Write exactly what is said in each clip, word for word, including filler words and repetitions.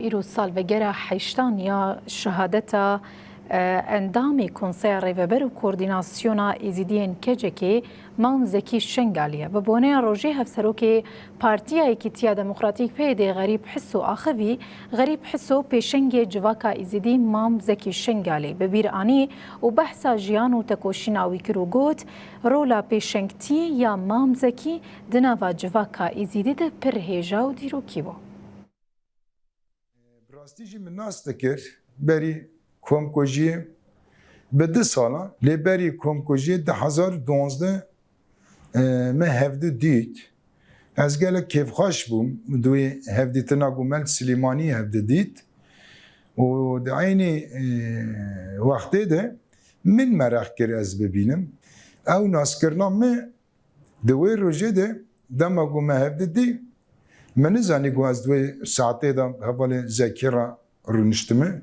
Îro salvegera heştan ya şehadeta, e, endamê Konseya Rêveber û Koordînasyona Êzidiyên K C K'ê Mam Zekî Şengalî ye. Bi boneya rojê Hevserokê Partiya Yekîtiya Demokratîk P Y D Xerîb Hiso axivî. Xerîb Hiso pêşengê civaka Êzidî Mam Zekî Şengalî bi bîr anî û behsa jiyan û tekoşîna wî kir û got, rola pêşengtiyê ya Mam Zekî di nava civaka Êzidî de pir hêja û dîrokî bû. Bi rastî jî min nas dikir, berî komkujiyê bi du salan, lê berî komkujiyê du hezar û duwazdeh, e, me hevdu dît. Ez gelek kêfxweş bûm, di wê hevdîtina ku me li Silêmaniyê hevdu dît. Û di eynî, e, wextê de min mereq kir ez bibînim. Ew naskirina me Di wê rojê de dema ku me hevdi dî, min nizanî ku ez di wê saetê de hevalê Zekî re rûniştime.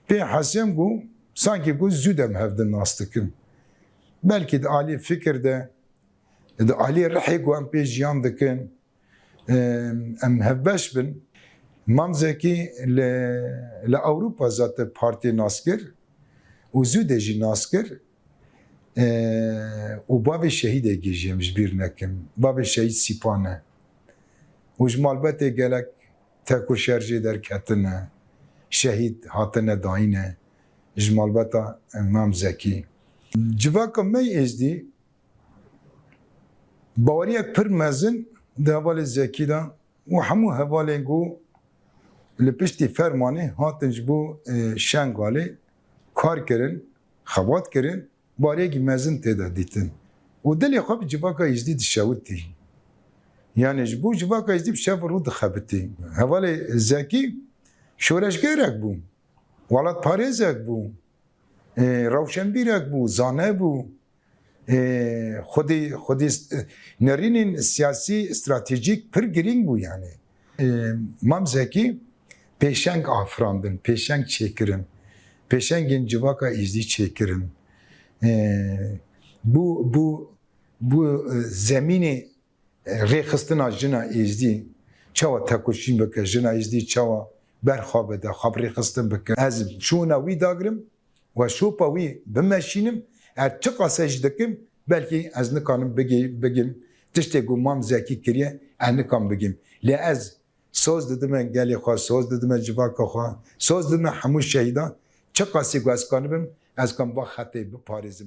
Pê hesiyam ku sankî ku zû de em hevdi nas dikin. Belkî di alî fikir de, di alî rihê ku em pê jiyan dikin, em, em hevbeş bin. Mam Zekî li, li Ewropa zaten partî nas kir û zû de jî nas kir. E, û bavê şehîdekî jî em ji bîr nekin. Bavê şehîd Sîpan e. Û ji malbetê gelek tekoşer jê derketine, şehîd hatine dayîne ji malbeta Mam Zekî. Civaka me yê Êzdî baweriyek pir mezin di hevalê Zekî de û hemû hevalên ku li piştî fermanê hatin ji bo, e, Şengalê kar kirin, xebat kirin, bariyekî mezin tê de dîtin. Û dilê xwe bi civaka Êzdî dişewitî. Yani ji bo civaka Êzdî bi şev û rû dixebitî. Hevalê Zekî şoreşgerek bû, welatparêzek bû, e, rewşenbîrek bû, zane bû. E, xwedî, xwedî st-, nerînên siyasî, stratejîk pir girîng bû yani. E, Mam Zekî pêşeng afirandin, pêşeng çêkirin, pêşengên civaka Êzdî çêkirin. E, bû, bû, bû, e, zemînê, e, rêxistina jina Êzdî çawa tekoşîn bike, jina Êzdî çawa ber xwe bide, xwe bi rêxistin bike. Ez şûna wî dagirim, we şopa wî bimeşînim, ez çiqas jî dikim, belkî ez nikanim bigê-, bigim tiştê ku Mam Zekî kiriye, ez nikan bigim. Lê ez soz didime gelê xwe, soz didime civaka xwe, soz didime hemû şehîdan, çiqasî ku ez kanibim, ez kan va xetê biparêzim.